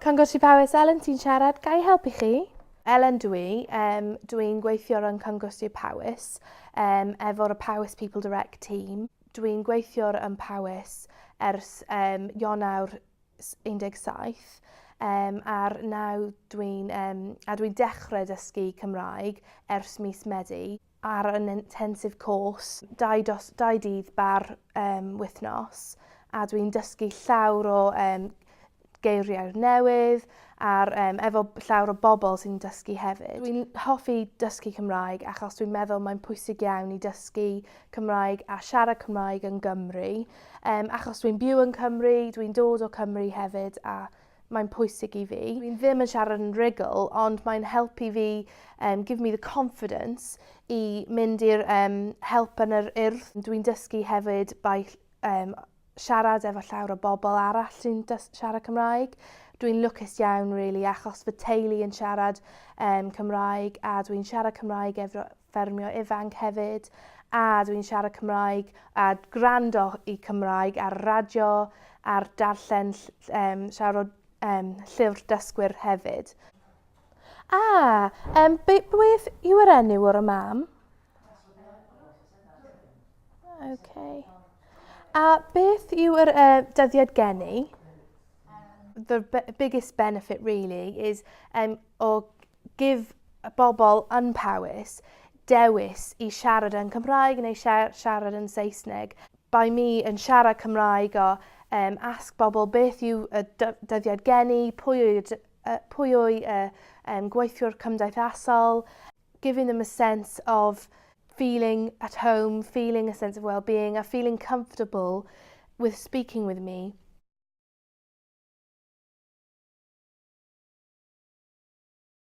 Cyngor Sir Powys, Elen sy'n siarad, ga i helpu chi? Elen dwi, um, dwi'n gweithio yn Cyngor Sir Powys um, efo'r Powys People Direct team. Dwi'n gweithio yn Powys ers um, Ionawr 17 um, a'r naw dwi'n um, a dwi'n dechrau dysgu Cymraeg ers mis Medi ar an intensive course, dau, dos, dau dydd bar um, wythnos, a dwi'n dysgu llawr o um, geiriau newydd a'r um, efo llawr o bobl sy'n dysgu hefyd. Dwi'n hoffi dysgu Cymraeg achos dwi'n meddwl mae'n pwysig iawn i dysgu Cymraeg a siarad Cymraeg yn Gymru. Um, achos dwi'n byw yn Cymru, dwi'n dod o Cymru hefyd a mae'n pwysig i fi. Dwi'n ddim yn siarad yn rhugl, ond mae'n helpu fi, um, give me the confidence i mynd i'r um, help yn yr urdd. Dwi'n dysgu hefyd by um, siarad efo llawer o bobl arall sy'n siarad Cymraeg. Dwi'n lwcus iawn, really, achos fy teulu yn siarad um, Cymraeg a dwi'n siarad Cymraeg efo ffermio ifanc hefyd a dwi'n siarad Cymraeg a gwrando i Cymraeg ar radio a'r darllen um, siarad um, llyfr dysgwyr hefyd. Ah, um, beth yw yr enw o'r y mam? Okay. A beth yw yr uh, dyddiad geni? The biggest benefit really is um, o give bobl yn Powys dewis i siarad yn Cymraeg neu siarad yn Saesneg. By me yn siarad Cymraeg o um, ask bobl beth yw y dyddiad geni, pwy yw, uh, pwy yw y um, gweithiwr cymdeithasol, giving them a sense of feeling at home, feeling a sense of well-being, a feeling comfortable with speaking with me.